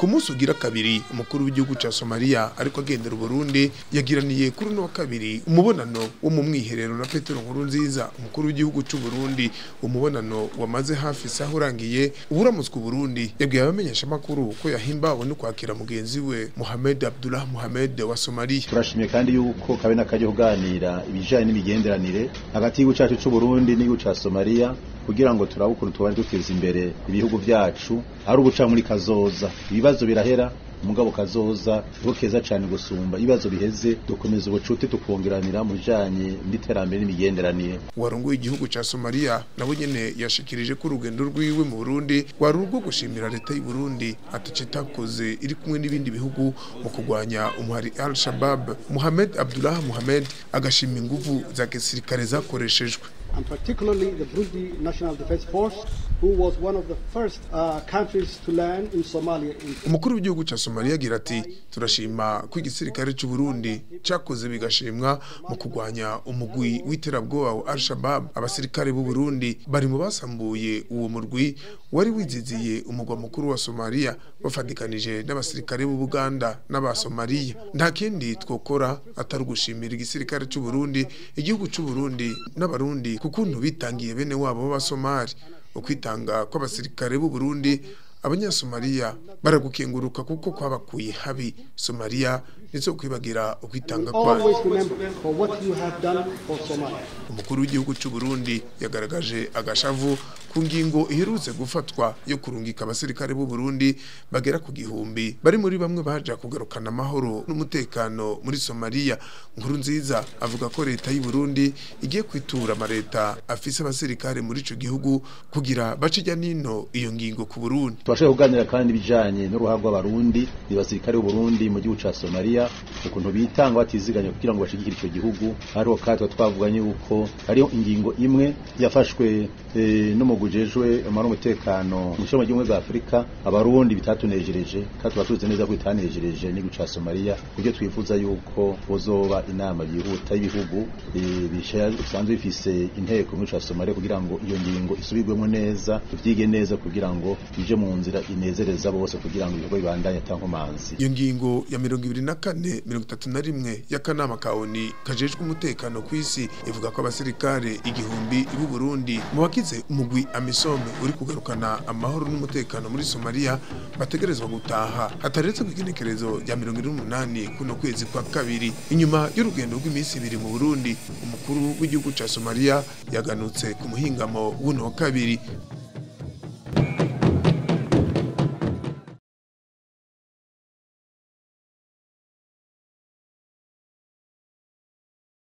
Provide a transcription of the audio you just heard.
Ku munsi ugira kabiri, umukuru w'igihugu ca Somalia ariko agendera Burundi yagiraniye kuri uno wa kabiri umubonano wo mu mwiherero na Petero Nkurunziza, umukuru w'igihugu c'u Burundi. Umubonano wamaze hafi isaha urangiye, uwuramutswa Burundi yabwiye abamenyesha makuru ko yahimbawe no kwakira mugenzi we Mohamed Abdullah Mohamed wa Somalia. Turashimye kandi yuko kabe nakajye kuganira ibijanye n'imigenderanire hagati y'igihugu cacu c'u Burundi n'igihugu ca Somalia, kugira ngo turabe ukuntu tubane duteza imbere ibihugu vyacu, ari ubuca muri kazoza. Ibibazo birahera, mugabo kazoza niko keza cyane gusumba ibibazo biheze. Dukomeza ubucuti, tukongeranira mu bijanye n'iterambere n'imigenderanire. Warongoye igihugu ca Somalia nabo nyene yashikirije ko urugendo rwiwe mu Burundi rwari urwo gushimira leta y'u Burundi atacitakoze iri kumwe n'ibindi bihugu mu kurwanya umuhari Al-Shabaab. Mohamed Abdullah Mohamed agashima inguvu za gisirikare zakoreshejwe. And particularly the Burundi National Defense Force, who was one of the first countries to land in Somalia. Umukuru w'igihugu ca Somalia agira ati: "Turashima ko igisirikare c'u Burundi cakoze bigashimwa mu kurwanya umugwi w'iterabwoba wa Al-Shabaab. Abasirikare b'u Burundi bari mu basambuye uwo murwi wari wiziziye umugwa mukuru wa Somalia, bafatikanije n'abasirikare b'u Buganda n'aba Somalia. Nta kindi twokora atari ugushimira igisirikare c'u Burundi, igihugu c'u Burundi n'abarundi kukuntu bitangiye bene wabo b'Abasomali. Ukwitanga kw'abasirikare b'u Burundi, abanyasomalia baragukenguruka kuko kwabakuye habi. Somalia nizo kwibagira ukwitanga kwayo." Always remember for what you have done for Somalia. Umukuru w'igihugu c'u Burundi yagaragaje agashavu ku ngingo iherutse gufatwa yo kurungika abasirikare b'u Burundi bagera ku 1000 bari muri bamwe baja kugarukana amahoro n'umutekano muri Somalia. Nkurunziza avuga ko leta y'u Burundi igiye kwitura amareta afise abasirikare muri ico gihugu kugira bace ijya nino iyo ngingo ku Burundi. Tubashe kuganira kandi ibijanye n'uruhara rw'abarundi ni basirikare b'u Burundi mu gihugu ca Somalia, ukuntu bitanga batiziganya kugira ngo bashigikire ico gihugu. Hariho kandi twavuganye yuko hariho ingingo imwe yafashwe n'umugwi ujejwe amahoro n'umutekano mu ishami ry'ubumwe bwa Afurika, abarundi bitatunejereje, kandi tuba tuzi neza ko bitanejereje n'igihugu ca Somalia, kuburyo twifuza yuko bozoba inama yihuta y'ibihugu bisanzwe bifise inteko muri ca Somalia kugira ngo iyo ngingo isubirwemo neza, tuvyige neza kugira ngo ije mu nzira inezereza bose, kugira ngo ibikorwa bibandanye ata nkomanzi. Iyo ngingo ya 2431 y'akanama ka ONU kajejwe umutekano ku isi ivuga ko abasirikare 1000 b'u Burundi mu bagize umugwi AMISOM uri kugarukana amahoro n'umutekano muri Somalia bategerezwa gutaha hataretse ku igenekerezo rya 28 kuno kwezi kwa kabiri. Inyuma y'urugendo rw'iminsi 2 mu Burundi, umukuru w'igihugu ca Somalia yaganutse ku muhingamo w'uno wa kabiri.